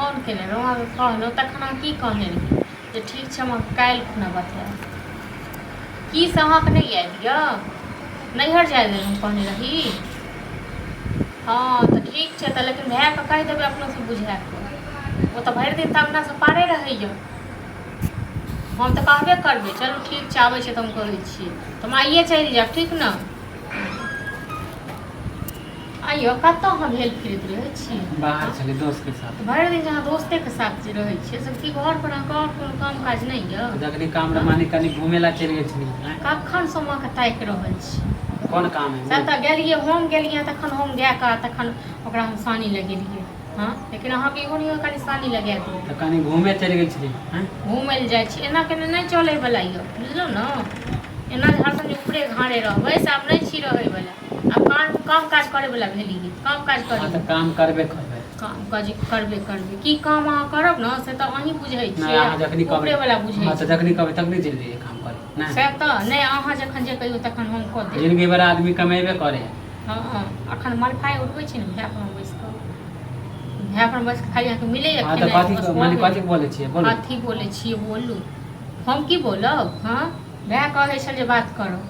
Phone केने रहौँ, अहाँके कहलहुँ, तखन अहाँ की कहने रही जे ठीक छै, हम अहाँके काल्हि खुना बतायब। की से अहाँके नहि याद यऽ? नैहर जाय लेल हम कहने रही। हँ तऽ ठीक छै तऽ, लेकिन भायके कहि देबै अपनोसँ बुझा कऽ, ओ तऽ भरि दिन तऽ अङ्गनासँ पारे रहैए। हम तऽ कहबे करबै। चलू ठीक छै, आबै छै तऽ हम कहै छियै तऽ हम आइए चलि जायब, ठीक ने? आइयो कतऽ अहाँ भेल फिरैत रहै छी? बाहर छलै दोस्त के साथ। भरि दिन जे अहाँ दोस्तेके साथ जे रहै छियै, से की घर पर अहाँके आओर कोनो काम काज नहि यऽ? जखनी काम रह माने कनि घूमे ला चलि गेल छलियै। कखन से हम अहाँके ताकि रहल छी। कोन काम है? से तऽ गेलियै, हम गेलियै तखन, हम गायके तखन ओकरा हम सानी लगेलियै। हँ, लेकिन अहाँके इहो नहि कनि सानी लगा दियौ। तऽ कनि घूमे चलि गेल छलियै। हँ, घूमय लए जाइ छी, एना केने नहि चलैवला यऽ, बुझलहुँ ने? एना जे हरदम जे ऊपरे घारे रहबै से आब नहि छी रहैवला। आब काम काम काज करैवला भेलियै, काम काज हँ, करी। तऽ काम करबे करबै। काम काज करबे करबै की? काम अहाँ करब ने, से तऽ अहीं बुझै नहि, छियै। अहाँ जखनी कहबै ऊपरेवला बुझै हँ, तऽ छै। जखनी कहबै तखनी चलि जइयै काम करे नहि? से तऽ नहि, अहाँ जखन जे कहियौ तखन हम कऽ देब। जिनगी भरि आदमी कमेबे करे है। हँ, अखन मलफाइ उठबै छी ने भाय पर बैस कऽ, भाय पर बैस कऽ खाली अहाँके मिलैए। हँ, तऽ खेनाइ कथी बस भऽ माने गेल। कथी बोलै छियै, बोलू। कथी बोलै छियै बोलू? हम की बोलब? हँ, भाय कहै छल जे बात करब।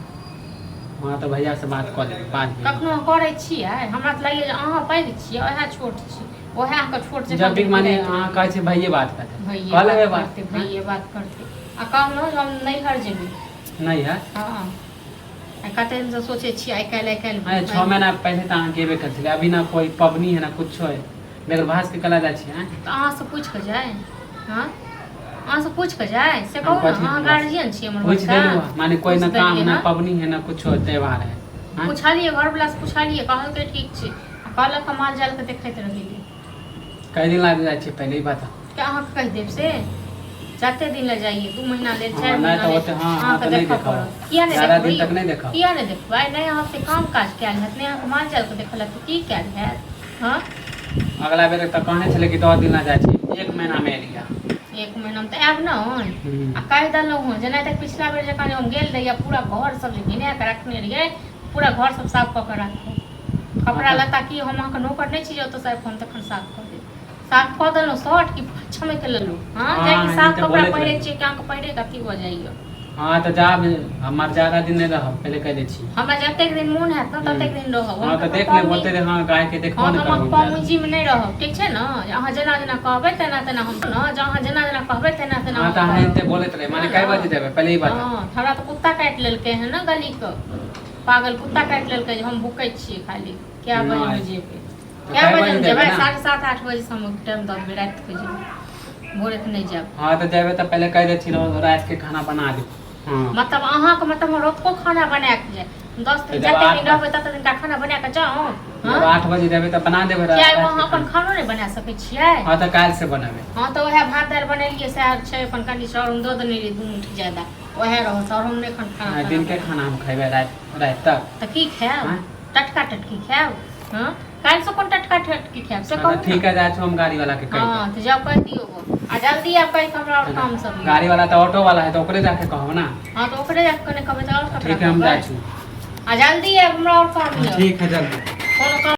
हँ, तऽ भैया से बात कऽ लेबै बादमे। कखनो अहाँ करै छियै? हमरा तऽ लगैए जे अहाँ पैघ छियै, उएह छोट छी, उएह अहाँके छोट जकाँ जब भी माने बुझाइत। अहाँ कहै छियै भैये बात करतै। भैये कऽ लेबै बात बात। करतै, भैये बात करतै। आ कहलहुँ जे हम नैहर जेबै। नहि है। हँ, आ कते दिनसँ सोचै छियै, आइ काल्हि, आइ काल्हि। अरे, 6 महीना पहिले तऽ अहाँ गेबे करै छलियै। अभी ना कोई पबनी है, ना कुछो है, बगैर भास के कला जाइ छियै, आँय? तऽ अहाँसँ पूछि कऽ जाय? हँ, अहाँसँ पूछि कऽ जाय से हम कहू ने। कथी अहाँ गार्जियन छियै हमर पूछि बड़का। देलहुँ माने कोई पूछि ना काम देलियै ना हँ। पबनी है, ना कुछो त्योहार है, आँय? पुछलियै, घरवलासँ पुछलियै, कहलकै ठीक छै। आ कहलक हम माल जालके देखैत रहलियै। कई दिन लाग जाइ छै, पहिले ही बता। कि अहाँके कहि देब से जते दिन लए जाइए, 2 महीना लेल, हँ, 4 नहि महीना तऽ लेल। ओते हँ, हँ, अहाँके तऽ नहि देखऽ देखब। पड़त। किया नहि ज्यादा देखबै दिन यौ? तक नहि देखब। किया नहि देखबै? नहि अहाँके काम काज कयल हैत, नहि अहाँके माल जालके देखल हैत, तऽ की कयल हैत? हँ। अगला बेर तऽ कहने छलै कि 10 दिन ला जाइ छी, एक महीना मे एलियै। एक महीनामे तऽ आयब ने। आ कहि देलहुँ हँ जे नहि तऽ पिछला बेर जकाँ जे हम गेल रहियै, पूरा घर सब जे घिना कऽ रखने रहियै, पूरा घर सब साफ कऽ कऽ राखू, कपड़ा लत्ता। की हम अहाँके नौकर नहि छी जे ओतऽसँ आबि कऽ हम तखन साफ कऽ देब? साफ कऽ देलहुँ शर्ट कि छमकि लेलहुँ? हँ। हँ, जाकि ई साफ तऽ कपड़ा बोलैत पहिरै रही। छियै कि अहाँके पहिरे कऽ अथी भऽ जाइए? हँ, तऽ जाब हमर ज्यादा दिन नहि रहब, पहिले कहि दै छी। हमरा जतेक दिन मोन हैत ने, ततेक दिन रहब। हँ, तऽ देख लेब ओते। हँ, गाय के देखबो हँ, नहि तऽ हम करब ज्यादा। पूँजीमे नहि रहब, ठीक छै ने? जे अहाँ जेना जेना कहबै तेना तेना हम ने, जे अहाँ जेना जेना कहबै तेना तेना हँ, हम तऽ अहाँ करब। एते बोलैत रहे माने हँ कए ने? बजे जेबै, पहिले ई बता। हँ, हमरा तऽ कुत्ता काटि लेलकै हँ ने, गलीके पागल कुत्ता काटि लेलकै जे हम भुकै छियै खाली। कए बजेमे नहि। जेबै? तऽ कए कए बजेमे बजे जेबै? जेबै ने? 7:30, 8 बजेसँ हम टाइम दऽ देबै, रातिके जेबै, भोरेके नहि जायब। हँ, तऽ जेबै तऽ पहिले कहि दै छी रातिके खाना बना देब। हँ। मतलब अहाँके मतलब हम रतुको खाना बना कऽ जाय, 10 तऽ दिन जब जतेक 8 दिन रहबै ततेक दिनका खाना बना कऽ जाउ? जब हँ। 8 बजे जेबै तऽ बना देबै किया रातिके अहाँ अपन खाना। खानो नहि बना सकै छियै? हँ, तऽ काल्हि से बनेबै। हँ, तऽ उएह भात दालि बनेलियै सएह छै। अपन कनि चाउर हम दऽ देने रहियै 2 मुट्ठी ज्यादा, उएह रहत। आओर हम नहि एखन खाना नहि, ताना दिनके बनायब। खाना हम खयबै राति राति तक। तऽ की खायब? आँय? टटका टटकी खायब? हँ, काल्हिसँ कोन टटका टटकी खायब से हँ, कहू तऽ ठीक ने। है, जाइ छी हम गाड़ी वाला के कहि। हँ, तऽ जाउ कहि दियौ। आ जल्दी आब कहि कऽ, हमरा आओर काम सब यऽ। गाड़ी वाला तऽ ऑटो वाला है, तऽ ओकरे जाके कहब ना। हँ, तऽ ओकरे जाके कने कहबै तऽ आओर ककरा ठीक है, हम कहबै? जाइ छी। आ जल्दी आब, हमरा आओर काम यऽ। ठीक है, जल्दी।